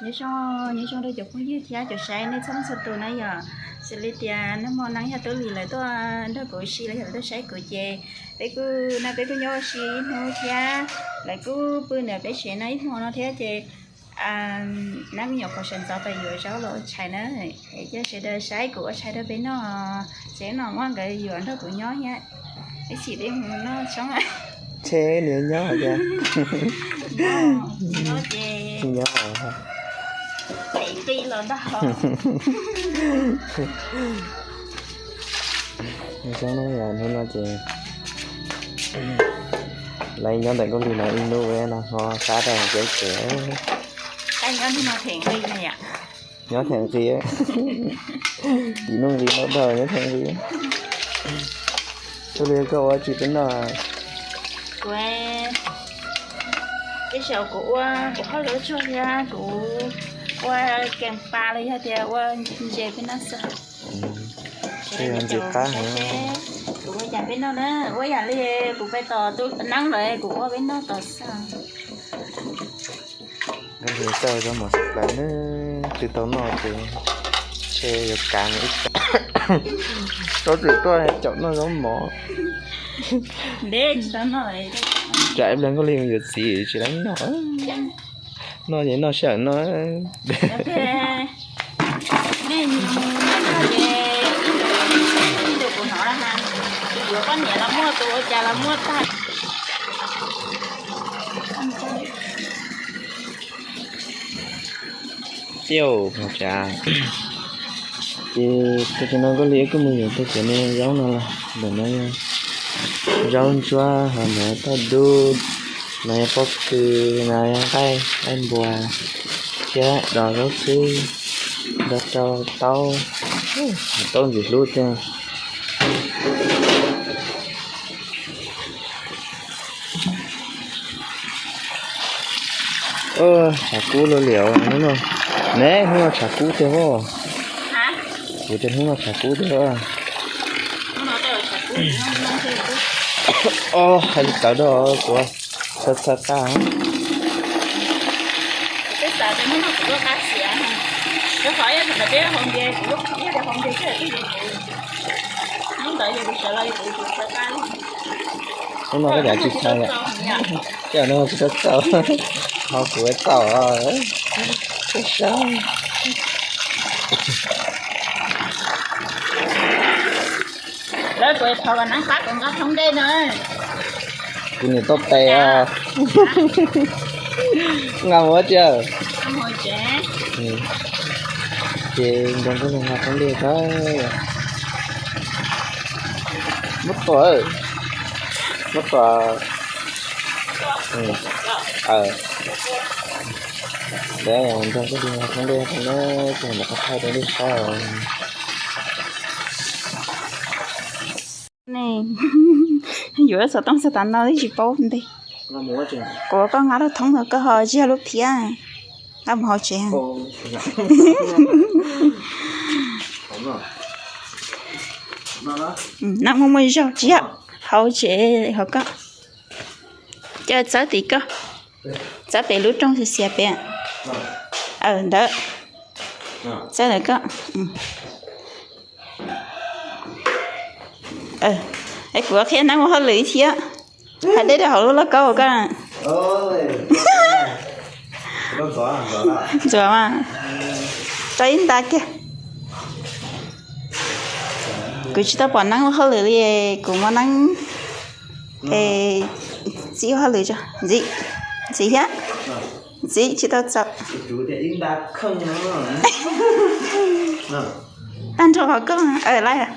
Nyob zoo, nyob zoo rau cov phooj ywg thiab cov saib nej txhua leej txhua tus na yom. Xws li tias nag hmo Neeb thiab Tub Lis lawv tuaj nrog kuv ua si los yog lawv tuaj saib kuv ces peb kuj, no peb kuj nyob ua si ib hnub thiab lawv kuj pw ntawm peb tsev no ib hmo no thiab ces Neeb kuj nyuam qhuav sawv ntxov pais yuav zaub los ua tshais na, es coj sawv daws saib kuv ua tshais rau peb noj, ces no muab nkawd yuav nrog kuv nyob thiab. Ib chim peb mus noj tshoob. Ntshe nws nyob tiag. Nyob ces pem qi los ntag. Nyob no ces lawv nyob ntawm Nkauj Lig no ib hnub no ho sab rau kev tsev. Nyob them nqi, tim nuj nqi noj dhau nyob them nqi. Nkauj Lig koj ua tsis peb noj? Kuv, tej zaum kuv ua kuv hauj lwm tsuag thiab kuv ua kees pas los yog tias ua ntses peb noj xwb. Ntses qab. Kuv ua yam peb noj na, ua yam li kuv pais tos Tub Neeb lawm kuv ua peb noj tos xwb. Nkauj Lig txawj cov mov tsis plaws na, twb tau noj ces ntshe yuav kav mus ib tag. Tau txim tuaj caum noj zaub mov. Tsam ib pliag Nkauj Lig mus yuav txiv tsis laib noj. Noj ces noj sij hawm no. Nej mus noj ces ib ntus kuv hnov na, tus yuav poj niam los muaj, tus ua cas los muaj tag. Tiag, ces tam sim no Nkauj Lig wb kuj mus yuav tau cov niag zaub no los ntawm no, zaub ntsuab ho ntawm no tauj dub, no yog pob kws, no yog nqaij, nqaij npua thiab dos zaub xwb, nrog rau taub, taub ntxim hlub tiag. Tshav kub luaj li hnub no. Ne, hnub no tshav kub tiag os. Kuv tias hnub no tshav kub tiag os. Os, hais li tawv dog kuv txhawj txhawj qab. Hnub no koj cas tsis txhawj yom? Tej no tsis txhawj txaus, ho kuv txaus, txhawj sab. Lawv kuv thov kom Neeb pab kuv nqa thoob dej no. Kuv niam tau tes os. Nqa mus ua tsi? Ces nrog Nkauj Lig nqa thoob dej tag. Muab tua, muab tua. Nrog Nkauj Lig nqa thoob dej tag na, ces mam qhov thaij rau nej saib. Yuav xov tooj xov tas no twb tsis paub ntej. Kuv, koj nqa lub thoob los koj ho ziag lub phiab, nqa mus hauv tsev. Noj muaj muaj zog tsis yog hauv tsev hauv koj. Coj txawb tim koj, txawb pem lub rooj xiav xiav pem. Ntawd, txawb ntawm koj. Es kuv qhia Neeb ua hauj lwm thiab. Hais dej rau hauv lub lauj kaub koj. Ntxuav mas, rau ib nta kiag. Kuv tsis tau pom Neeb ua hauj lwm li, kuv muab Neeb txib ua hauj lwm tso. Ntxiv, ntxiv thiab, ntxiv tsis tau txaus. Tag nrho qhov koj lawm.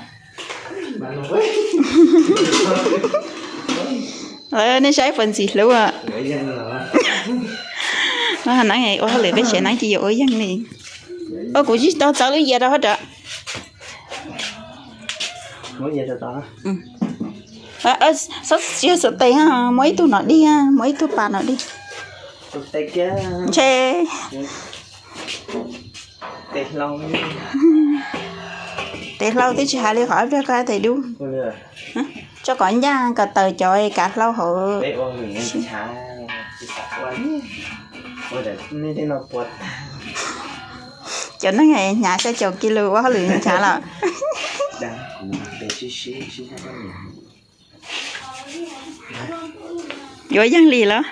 Nej saib puas ntxim hlub. Neeb ua hauj lwm peb tsev Neeb ces yuav ua yeej li. Ua kuv tsis tau txawb lub yias rau hauv rau. Txhob tsis yog xov tes, muab ib tug no dig, muab ib tug pas no dig. Ntshe tes hlau twb tsis hais li qhov ib pliag koj tes dub. Tso kom ncaj kom taws cov kav hlau hauv. Cov neeg hnyav xya caum kis lus ua hauj lwm hnyav los. Yuav yeej li los.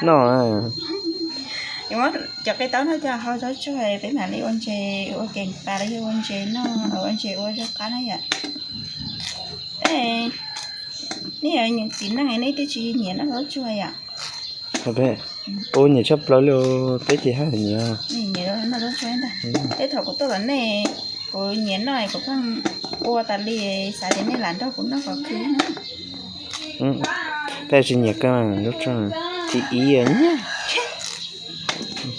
No, cov qe taub no coj hau zaub tsuag peb mam li ua ntses, ua kev pas los yog ua ntses noj, ua ntses ua zaub qab na yom. Nej txiv neej nej twb tsis nyiam noj zaub tsuag yom? Ua nyiam tshaj plaws li, peb ces haj nyiam. Tej thaum kuv tuaj tom nej, kuv nyiam noj kuv pheej ua tas li, xav tias nej lam nrog kuv noj qhov khwv na. Tej tsis nyiam kawg zaub tsuag, thib ib nyiam.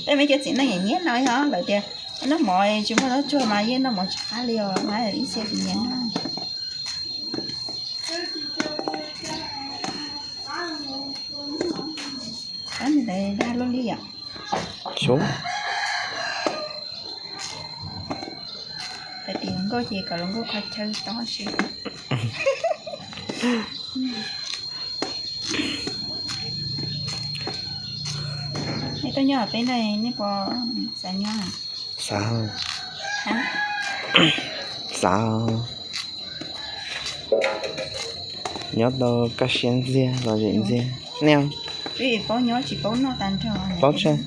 Tej me cov txiv neej nyiam noj yog lawv tias noj mov tsis muaj zaub tsuag mas yeej noj mov tsis qab li os, mas ib txhia tsis nyiam noj. Ab, nws dag luaj li yom. Hais tias hluas nkauj ces kom hluas nkauj qhov chaw tod si. Nej tuaj nyob peb ntawd nej puas xav nyob? Xav. Xav. Nyob tau kaj siab ntxiag los zem ntxiag. Nej paub nyob tsis paub noj tag nrho. Paub tshaj.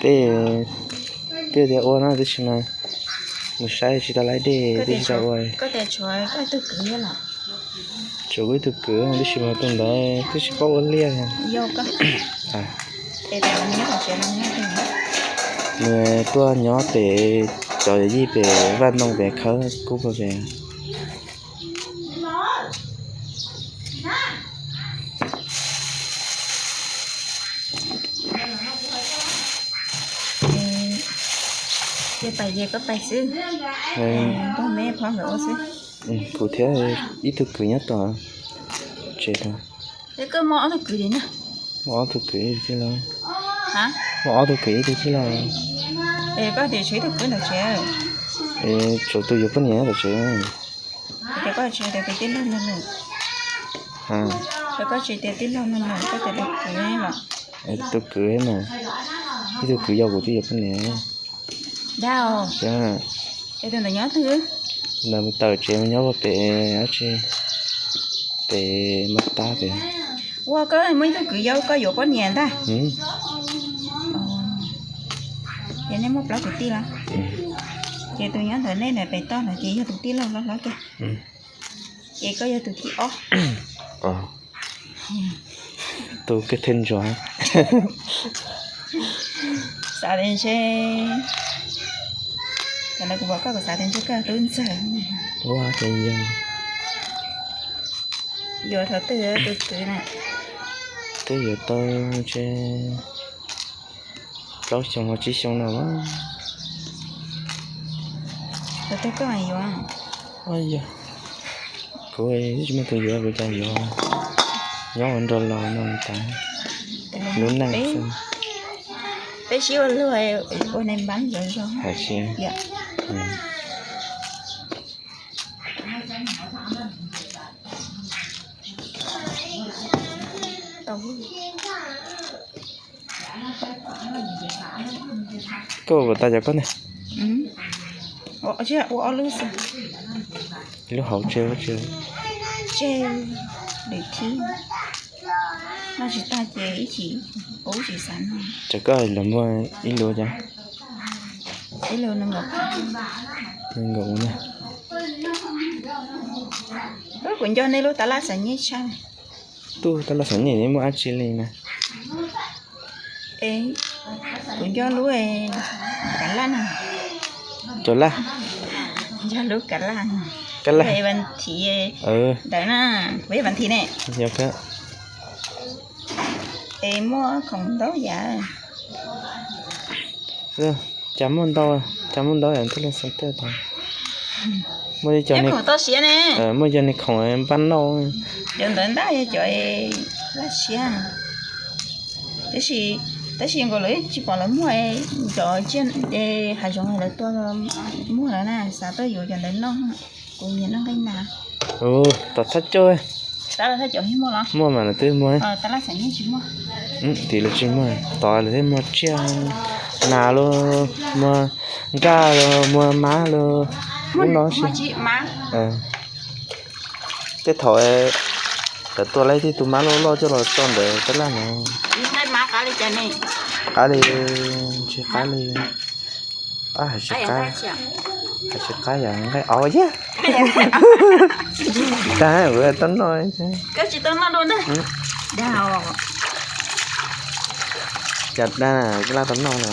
Peb, peb tias ua no tab sis mas mus saib tsis tau lawv dej, peb tsis tau ua. Tshuav kuv ib tug kwv tab sis mas tus ntawd twb tsis paub ua liaj. Nws tuaj nyob pem cov yij pem vaj ntoo pem khawb kub pem. Ces pais ces koj pais xwb, nrog me phob nkawd ua xwb. Kuv thiab ib tug kwv nyob tom tsev. Es koj muaj ob tug kwv li na? Muaj ob tug kwv ib tug tij laug. Muaj ob tug kwv ib tug tij laug. Es koj tias tshuav ib tug kwv ntawm tsev. Es tshuav tus yuav poj niam nyob tom tsev. Tias koj tshuav tias tus tij laug nrog nws. Tias koj tsis tias tij laug nrog nws, koj tias tus kwv los. Tus kwv mas, ib tug kwv yau kuv twb yuav poj niam. Dag os. Es tus ntawd nyob twg? Ntawd mus tawm tsev mus nyob pem dab tsi, pem mab tab pem. Ua koj muaj ib tug kwv yau koj yuav poj niam ntag. Ces nej muaj plaub kwv tij los? Ces tus nyob ntawm nej ntawm pem toj no ces yog tus tij laug hlob hlob kiag. Ces koj yog tus thib ob. Tus koj thej ntsuag. Xav tias ntshe, thaum ntawd kuv pom koj kuv xav tias ntshe koj tub ntxawg. Ua ces yog. Yuav thaum twg tus kwv na? Twb yuav tau ntshe plaub xyoo los tsib xyoo no mas. Thaum twg koj yuav? Yog kuv tsis muaj tus yuav kuv cas yuav. Nyob ua nrog los no tas lub neej xwb. Peb sib ua luag ua neeg npab zov zog. Hais tsis Koj ua tas cov koj ne? Ua ob lub xwb. Lub hauv tseg ua tseg. Tseg lwm thib. Noj tsis tag ces ib chim ua ib chim xav noj. Cov koj los muaj ib lub cas? Ib lub nees nkaum. Nees nkaum na. Kuv nco nej lub tab laj xam nyej tshaj. Tus tab laj xam nyej muaj dab tsi li na? Kuv nco lub kav laj na. Cov laj. Nco lub kav laj. Kav laj. Vas thiv ntawd na, kuv yog vas thiv ne. Es muaj khoom ntau yam. Cas muaj ntau, cas muaj ntau yam tej lub xeem tawj tau. Muaj cov khoom toj siab ne. Muaj cov niag khoom npaj noj. Cov ntawd ntaj yog cov laj siab. Tab sis, tab sis nkaus lawv tsis pom lawv muag, cov tsiaj hav zoov lawv tua muag lawm na, xav tuaj yuav cov ntawd noj. Kuv nyiam noj nqaij nas. Tom thaj coj. Tab laj thaj coj muaj los? Muaj mas lawv twb muag. Tab laj txhais niaj tsis muaj. Tim lawv tsis muag, tod lawv twb muag tsiaj, nas los, muag nkaj los, muag mab los, ub no xwb. Tej thaum lawv tua lawv tej tus mab loj loj coj los tso ntawd tab laj no. Qab li, tsis qab li. Ab, hais tsis qab, hais tsis qab yog nqaij auv thiab. Tag ua tau noj. Cov dab laj tau noj no.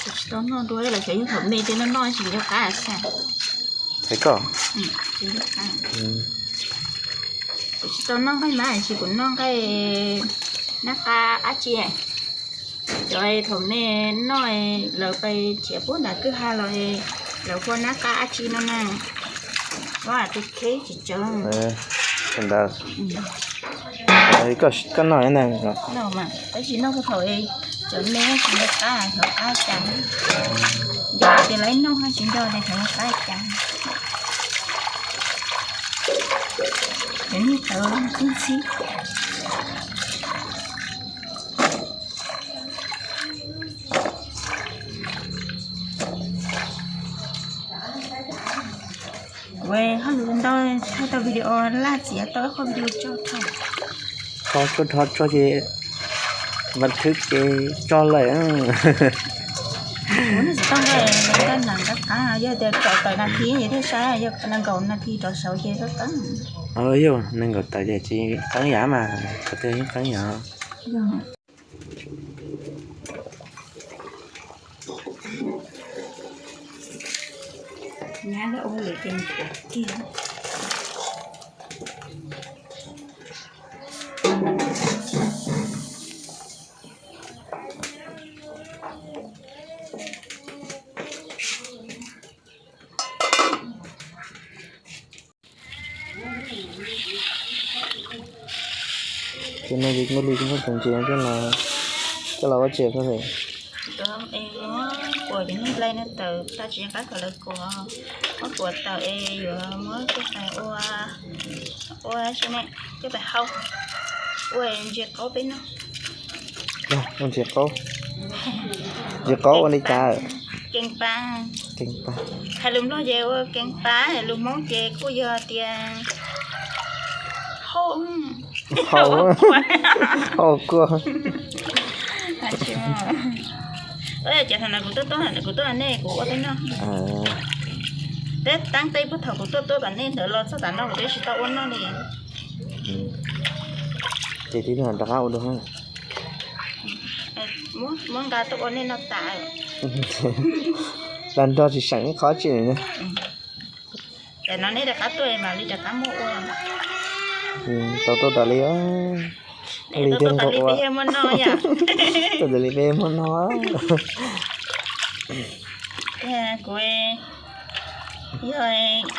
Tsis tau noj dua los xyov yog thaum me ces noj noj tsis nco qab xwb. Thaiv koj. Kuv tsis tau noj nqaij mab, tsis kuv noj nqaij nab qa dab tsi. Cov thaum me noj lawv pais khiav puag nram kwj ha los lawv hu nab qa dab tsi no na. Ua tus kheb tsis tsawg. Koj noj na. Tab sis noj puag thaum cov me tsis nco qab, thaum qab cas. Nco tias lawv noj tsis nco tias thaum qab cas. Cov niag tawv tub txhib. Kuv hauj lwm ntau, thaij tau video laj txiav tau ib qho video tso dhau. Tso tso dhau tso ces, vas thwv ces tso lawm. Kuv tsis tau nqaij, nqaij nas qab qab, yog tias rau tawm nas this ces thiaj sai, yog nees nkaum nas this rov saud ces qab qab. Yog nees nkaum tawm ces tsis qeeb yam mas, qhov twg yeej qeeb yam. Nyab lawv ua lawm ces mus kuav kiag. Ces no ces nqaij li tsis muaj tus ntses coj los ua tsiaj koj li. Kuam cov niag nplai no tawm tag tsis nco qab kom lawv kuam, muab kuam tawm es yuav muab coj pais ua, ua si ne, coj pais hau, ua ntses qaub peb noj. Ua ntses qaub, ntses qaub ua li cas? Keeb pab. Hais lus Nplog ces ua keeb pab, lus Hmoob ces kuj yog tias hau, hau kua. Ces thaum ntawd kuv tuaj tuaj, kuv tuaj nej kuv ua peb noj. Peb teeb tej puag thaum kuv tuaj tuaj tom nej ntawd los txog tam no kuv twb tsis tau ua noj li. Ces tib rov qab ua dua. Muab nqa tuaj ua nej noj tas. Tag nrho tsis seem ib qho tsi li. Tam no nej rov qab tuaj mam li rov qab muab ua. Tau tuaj tas li, li thiaj nqua ua. Tuaj tas li peb muab noj. Kuv yog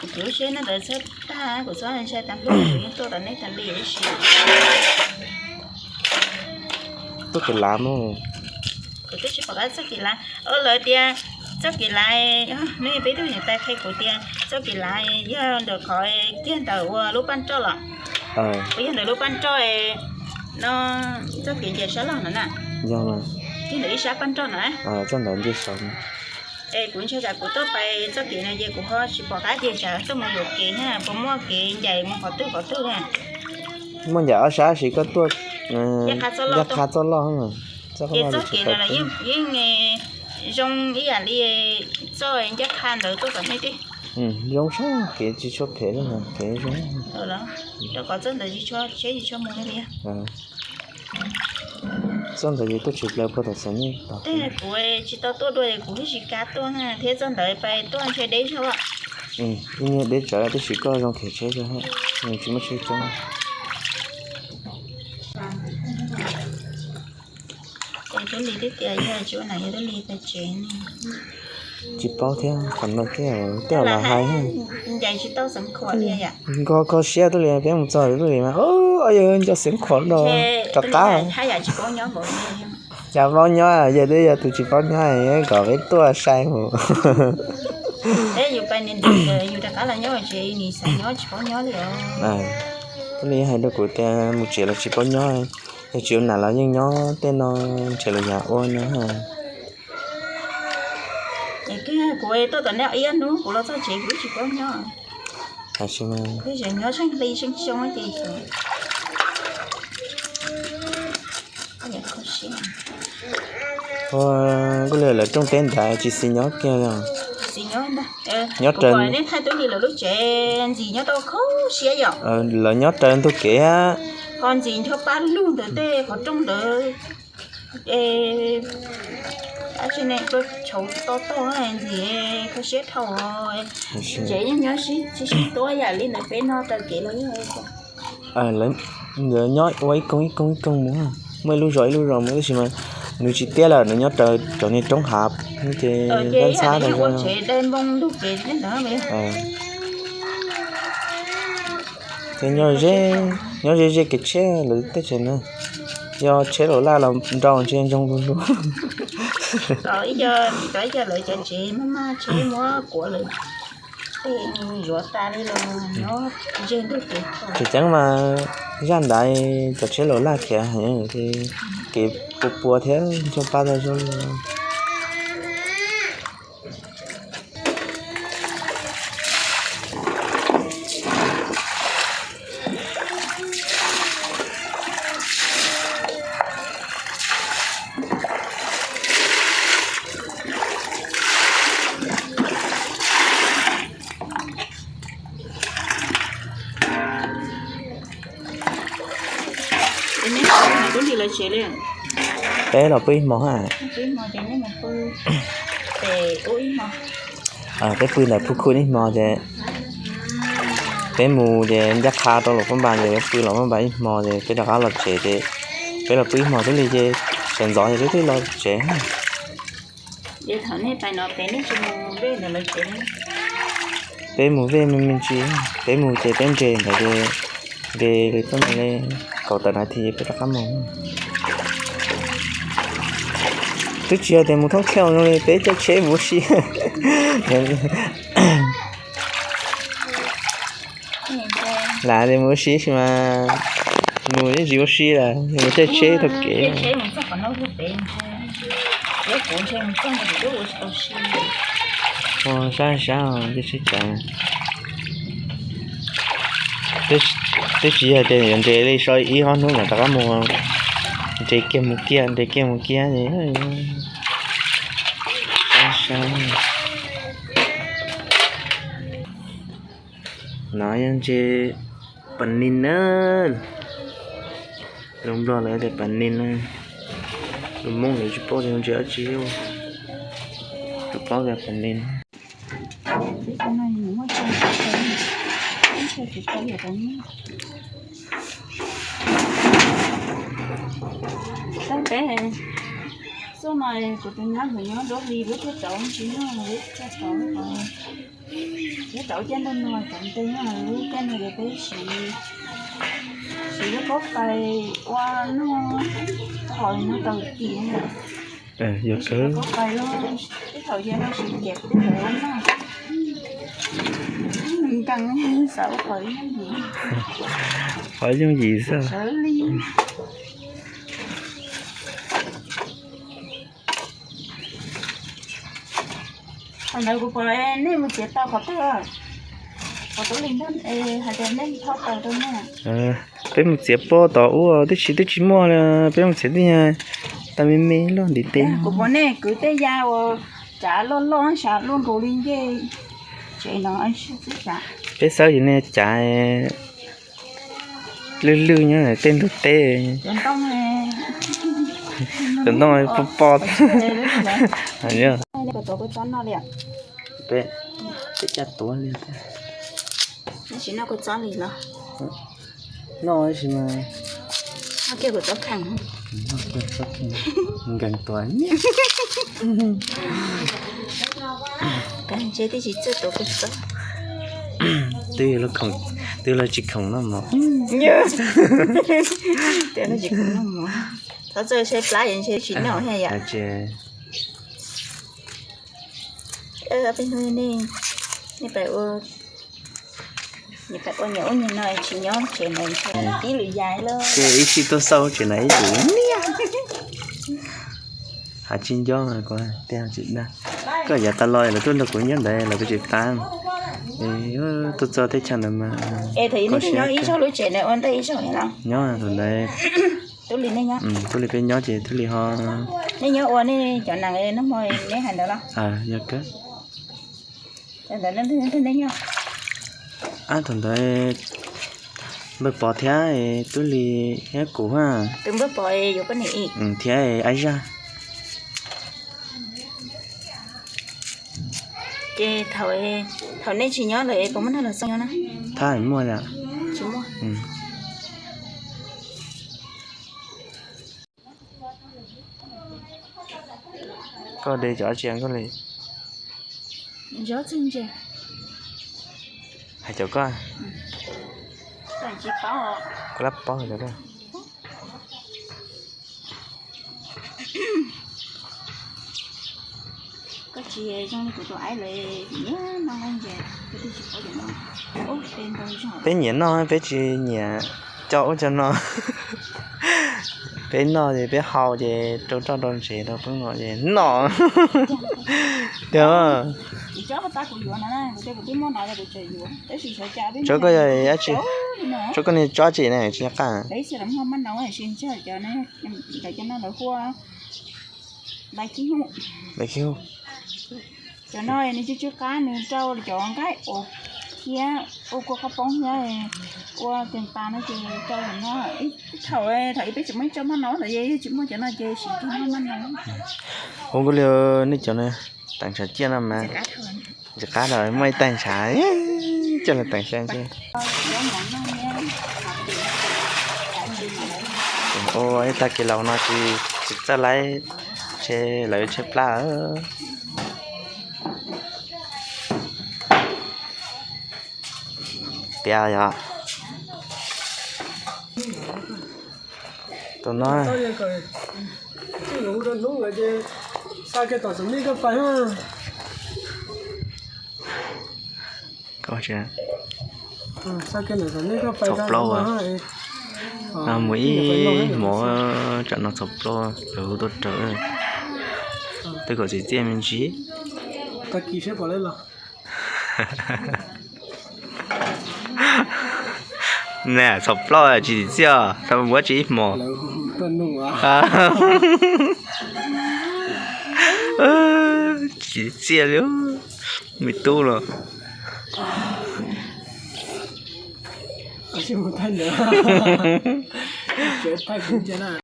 kuv lub siab no ntawd txhob tag, kuv txhob ntshai tag npaum kuv yeej tuaj tom nej tas li ib si. Txoj kev lav mus. Kuv twb tsis pom qab txoj kev lav. Lawv tias txoj kev lav, nej peb tug niam tais qhia kuv tias txoj kev lav yog ntawm qhov kiag ntawm ua lub paj roj los. Uas yog ntawm lub paj roj no, txoj kev nce sab laug no na. Kiag ntawm ib sab paj roj no. Es kuv ntshai tsam kuv tuaj pais txoj kev no ces kuv ho tsis pom qab ces tsam tuaj mus yuam kev na, puas muaj kev ncaim mus qhov twg qhov twg na. Muaj ncaim ob sab sis koj tuaj ncaj qha txoj loj. Ces txoj kev no los yeej zoo ib yam li txoj ncaj qha ntawd tuaj tom nej tib. Zoo sab kev tsis tshua phem, kev zoo. Rau qhov txoj ntawd tsis tshua tsheb tsis tshua mus li. Txoj ntawd ces tuaj tsis plaws puag tom Xeev Yeej tod. Kuv tsis tau tuaj dua es kuv twb tsis kam tuaj thiab, txoj ntawd pais tuaj ntshe deb zog. Ib niag deb tsawv tab sis koj zoo khiav tsheb zog, nws tsis muaj tsheb coob. Es Tub Lis twb tias yog tsis ua nas yog Tub Lis pais tsev ne. Tsis paub thiab, qhov no thiab tej los hais. Nkag kho siab tuaj li, peb mus txog tuaj li mas, yog nco xeev khuam no rov qab. Cas paub nyob, yog twb yog tus tsis paub nyob kom peb tuaj sai mus. Tuaj li hais rau kuv tias mus tsev los tsis paub nyob, yog tsis ua nam los yeej nyob tej no, nrhiav lus yam ua no. Kuv tuaj tom nej ib hnub kuv los txog tsev kuv tsis paub nyob. Nyob tseeb hli tseeb xyoo ces Ua, kuj li lawv rooj teb ntawd tsis xis nyob kiag li. Nyob raws, nej thaij tub li lawv lub tsev ntxim nyob tau kho siab yom. Lawv nyob raws ntug kev. Ho ntxim ncho pab lug ntawd tej qhov rooj ntawd. Ab tsi ne, tshauv to tog ntxim kho siab dhau. Tsev yeej nyob sib sib tuab yam li ntawd peb no taw kev los. Lawv nyob ua ib koog ib koog ib koog mus, muaj ib lub zos ib lub zos mus tab sis mas nws tsis tiab lawm, nws nyob raws cov niag roob hav ces ntxhab ntxhab rau. Ces nyob ze ze kev tsheb lawv tej tsev na, yog tsheb laus laj los nrau ntshe ntsoog lug lug. Tseem ceeb mas zaj ntawd cov tsheb laus laj khiav heev, kev pua pua thiab ntsoj pab tag zog li. Peb los pw ib hmo ha. Peb pw ntawm phu khu ib hmo ces peb mus ces ncaj qha rau Luam Phab Npas ces peb pw Luam Phab Npas ib hmo ces peb rov qab los tsev ces peb los pw ib hmo xwb li ces sawv ntxov ces peb thiaj los tsev. Peb mus vej me me ntsis, peb mus ces peb nres ntawd ces nres li tuaj li kaum tawm nas this peb rov qab mus. Twb tsis yog tias mus thoob chaw zoo li peb caij tsheb mus ua si. Lam tias mus ua si tab sis mas mus ib ntsis ua si lawm, mus caij tsheb taug kev. Sab sab caij tsheb tsav. Twb tsis yog tias yuav nres li so ib ob hnub mam rov qab mus, nres kiag mus kiag, nres kiag mus kiag. Sab sab. No yog ntses pas nis na, lus Nplog lawv tias pas nis na, lus Hmoob lawv tsis paub tias ntses dab tsi, tsuas paub tias pas nis. Peb xub no kuv tus nyab nkawd nyob nruab hli lub thiaj tauv tsis noj lub thiaj tauv. Lub tauv caij ntuj no tauv ntev no, lub caij no ces peb siv, siv lub pob pais ua noj, qhov no tau kim. Yog kawg. Pob pais los, ib thaum yog no siv kiag peb tau ua noj. Nkees xav ua qhov yooj yim. Qhov yooj yim xwb. Sawv li. Thaum ntawd kuv pom nej mus txiav tau qhov twg, qhov tub li ntag, hais tias nej thauj taws rau nej. Peb mus txiav pob tom ub tib si twb tsis muaj li, peb mus txiav tib nyag tau me me loj ntiv tes. Kuv pom nej kwv tej ya uas tsav loj loj sab luaj nkaus li ncej tsev no. Peb xawb yus nej cav lwj lwj nyob tej ntug teb. Cov ntoo poj poj. Peb, peb caj tuav li. Noj tab sis mas nkees tuav. Nkees tuav. Ntshe twb tsis txawj tuav kua txob. Twb yog lub khoom, twb lub tsis khoom noj mov. Twb lub tsis khoom noj mov. Thov txawj saib plab yom, ntshe tsis noj thiab yom. Peb hnub nej, nej pais ua, nej pais ua nyuam ub nyuam no tsis nyob tsev na, ntshe tib lwm yam lawm. Ces ib sij tuaj xauj tsev na ib lwm niaj. Hais tsis nco kuv tiag tsis dag. Koj yav tas los lawv tuaj nrog kuv nyob ntawd lawv peb tsis tau. Tuaj txog teb chaws ntawd mas. Es thaum ub nej nyob ib zaug lub tsev ntawd ua ntej ib zaug no? Nyob thaum ntawd. Tub Lis, tub Lis peb nyob ces Tub Lis ho. Nej nyob ua nej cov nees noj mov nej hais ntawd los? Yog kawg. Thaum ntawd, thaum ntawd npawg Pov thiab Tub Lis thiab kuv thiab. Tus npawg Pov yuav poj niam thiab Aib Zaj. Ces thaum, thaum nej tsis nyob lawm puas muaj neeg los xauj nyob na? Thab muaj lawm. Tsis muaj. Koj de cov dab tsi koj li? Hais cov koj. Kuv lab paub cov koj. Peb nyiam noj peb tsis nyiam coj ub coj no. Peb noj ces peb haus ces rau roj rau ntsev rau peb no ces noj. Tiag. Tsuav koj yog dab tsi? Tsuav koj niag tsob tsi ne tsis nco qab? Cov no nws tsw tsw qab, nws rau cov nqaij thiab ua kua qab poob thiab ua tes tas no ces rau no. Thaum, thaum ub peb tsis muaj ib tsob maj no ntawd, yog tsis muaj cov no ces siv kiag maj no. Ua nkuj li nej cov no teem ntshav ciaj no mas. Ntsis qab los muaj ib tais ntshav coj los teem xyoo xwb. Ua ib tag kis laus no tsis, tsis txawj laib, ntshe lawv tshaib plab. Tias yog tus no. Txhaum plaub. Mus ib hmos tsam no txhaum plaub lawv hu tuaj raws. Twb kom txiv txiaj me ntsis. Na txhaum plaub tsis txiaj, tau muab tsis ib hmos. Tsis txiaj li, me tub los.